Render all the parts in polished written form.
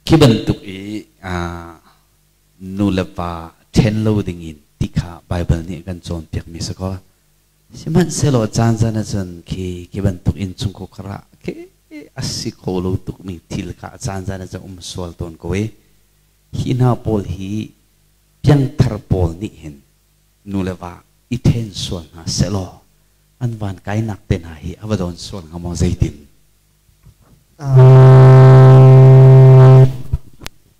Khi bantuk i nu le pa ṭhen lo dingin ti kha Baibal nih a kan cawnpiakmi si kaw sihmanhsehlaw caan caan ahcun khi khi bantuk innchungkhar ah khi a si kho lo tukmi thil kha a caan caan ahcun um sual tawn ko i hi hna pawl hi piangthar pawl nih hin nu le va i ṭhen sual hna sehlaw an van kainak te hna hi a va dawn sual hnga maw zeitin?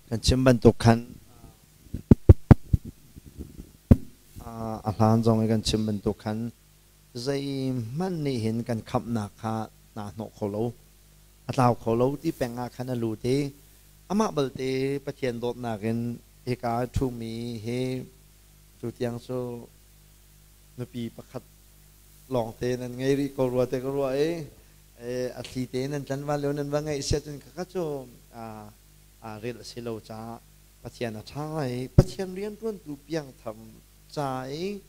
Kan chim bantuk khan a hlan zong i kan chim bantuk khan zeihmanh nih hin kan khamhnak kha naa hnawh kho lo, a tlau kho lo ti peng ah khan a lut i amah balte Pathian dawtnak in hika a ṭhumi hi cu tiang cu nupi pakhat lawngte nan ngei rih ko rua te ka ruah i a thli te nan tlanval lio nan va ngeih siat cun khakha cu rel a si lo caah Pathian a ṭha i Pathian rianṭuantu piangthar ca i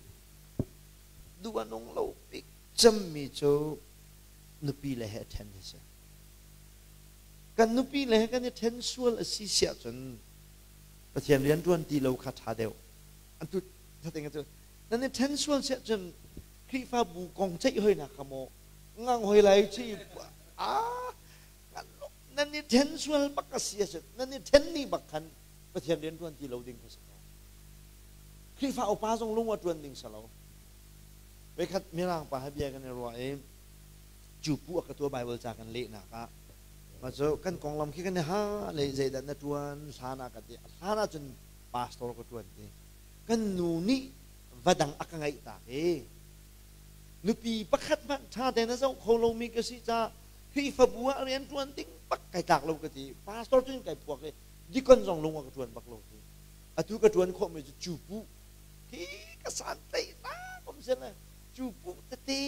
duh a nung lo bik cemmi cu nupi le he ṭhen hi si. Kan nupi le he kan i ṭhen sual a si siah cun Pathian rianṭuan ti lo kha ṭha deuh. An tu cu nan i ṭhen sual siah cun Khrihfabu kong ceih hoinak kha maw ngang hoi lai chi a nan i ṭhen sual bak a si a nan i ṭhen ni bak khan Pathian rian ṭuan ti lo ding kha si ko. Khrihfa upa zong lung a ṭuan ding si lo. Voikhat Mirang pa he bia kan i ruah i cu pu a ka tua Bible ca kan lehnak ah mah cu kan konglam khi kan i ha le zeidah na ṭuan hlan ah ka ti hlan ah cun pastor ka ṭuan ti kan nu nih va dang a ka ngeih tak i nupi pakhat hmanh ṭha tein a zoh kho lomi ka si caah Khrihfabu ah rian ṭuan ding bak kai tlak lo ka ti. Pastor cun kai phuak i deacon zong lung a ka ṭuan bak lo ti. Atu ka ṭuan khawhmi cu cupu khi ka santlaihnak um si le cupu tete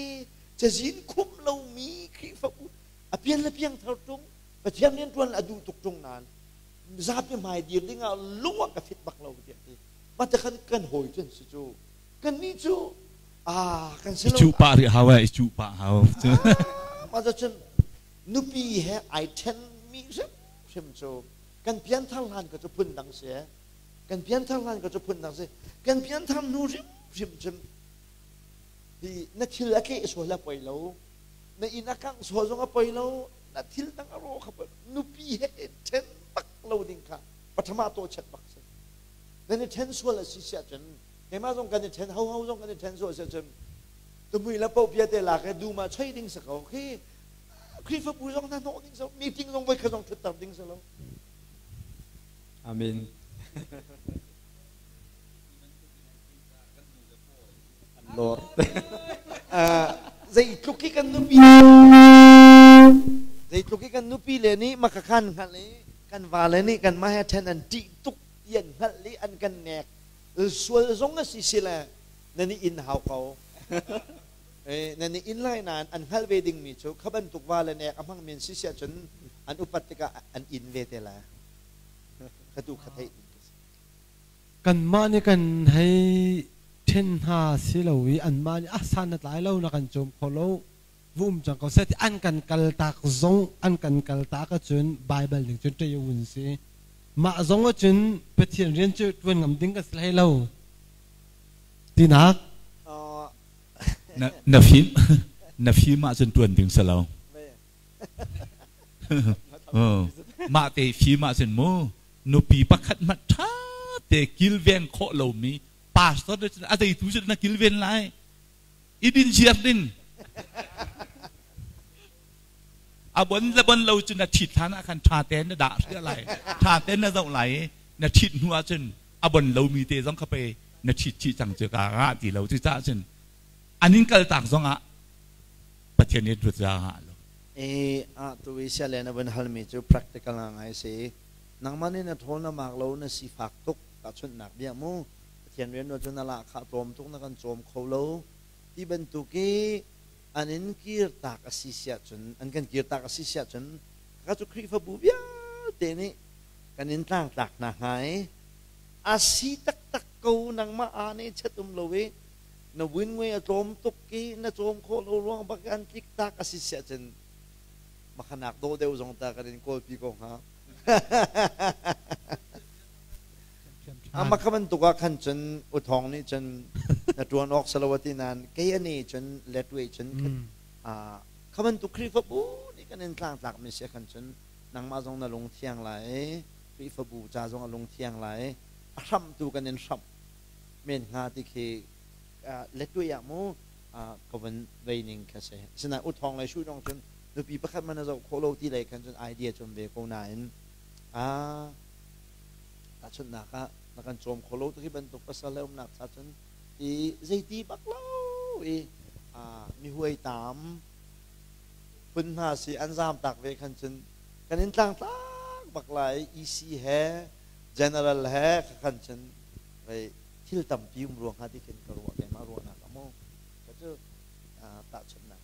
cazin khum lomi Khrihfabu a pian le piang thar ṭung Pathian rian ṭuan a duh tuk ṭung nain zapi hmai dir ding ah lung a ka fit bak lo tiah ti. Mah te khan kan hawi cun si cu kannih cu ah kan si lo i cuh pah rih hau i cuh pah hau mah cun nupi he ai then mi hrimhrim cu kan pianthar hlan ka cu phun dang si kan pianthar hlan ka cu phun dang si kan pianthar hnu hrimhrim cun hi na thil a tleh sual a poi lo na inn a kangh sual zong a poi lo na thil dang a rawh kha poi nupi he then bak lo ding kha pathama to chet bak si nan i then sual a si siah cun keimah zong kan i ṭhen hoho zong kan i ṭhen sual siah cun tumui le pohpia te lak i dum ah choi ding si ko khi Khrihfabu zong hna hnawh ding so meeting zong voi khat zong ṭhutter ding si lo. Amen. Lord. Zeitluk i kan nupi zeitluk i kan nupi le nih makakhan hngalh i kan vale nih kan mah he ṭhen an ṭih tuk ti an hngalh i an kan nek sual zong a si sile nan i inn hau ko nan i inn lai nain an hngalh ve dingmi cu kha bantuk va le nek a hmangmi an si siah cun an upat tikah an inn ve te lai ka tu kha theih ding kanmah nih kan hei ṭhen hna si lo i anmah nih ah san na tlai lo na kan cawm kho lo va um cang ko seh ti an kan kaltak zong an kan kaltak ahcun Baibal ning cun ṭei un si mah zong ahcun Pathian rian cu ṭuan ngam ding kan si hlei lo tinak na na fim na fim ahcun ṭuan ding si lo mah te fim ahcun mu nupi pakhat hmanh ṭha te kilveng khawh lomi pastor cun a zeitu cu na kilven lai i din ziar ding a bon le bon lo cu na ṭhit hlan ah khan ṭha tein na dah hriah lai ṭha tein na zoh lai i na ṭhit hnu ah cun a bon lomi te zong kha pei na ṭhit chih cang cu ka ngah ti lo cucaah cun an in kaltak zong ah Pathian nih rut za ngah lo. Eh a tu i sia le na van halmi cu practical ngai si nangmah nih na thawl na mak lo na sifak tuk tahchunhnak bia mu Pathian rian cu na lahkhah tlawm tuk na kan cawm kho lo ti bantuk i an in kirtak a si siah cun an kan kirtak a si siah cun ka cu Khrihfabu vialte nih kan in tlangtlak hna hnga i a si taktak ko nangmah aa nih chet um lo i na win ngui a tlawm tuk i na cawm khawh lo ruang bak an tlik tak a si siah cun makhanak dawh deuh zong ta kan in kawlpi ko hnga. Ama kha bantuk ah khan cun uthong nih cun na ṭuan awk si lo a ti nain kei ani cun letwe cun kha bantuk Khrihfabu nih kan in tlangtlak mi si khan cun nangmah zong na lung thiang lai, Khrihfabu ca zong a lung thiang lai, a hramh tu kan in hramh men hnga ti khi letwe ah mu ka vun vei ning kha si. Asinain uthong le shu dong cun nupi pakhat man a zoh khawh lo ti lei khan cun idea cun ve ko nain tahchunhnak ah na kan cawm kho lo ti bantuk pasal le umnak cha cun i zeiti bak lo i mi huai tam phun hna si an zam tak ve khan cun kan in tlang tlak bak lai EC he general he khan cun vei thil tampi um ruang ha ti khin ka ruah keimah ruahnak amu ka cu tahchunhnak.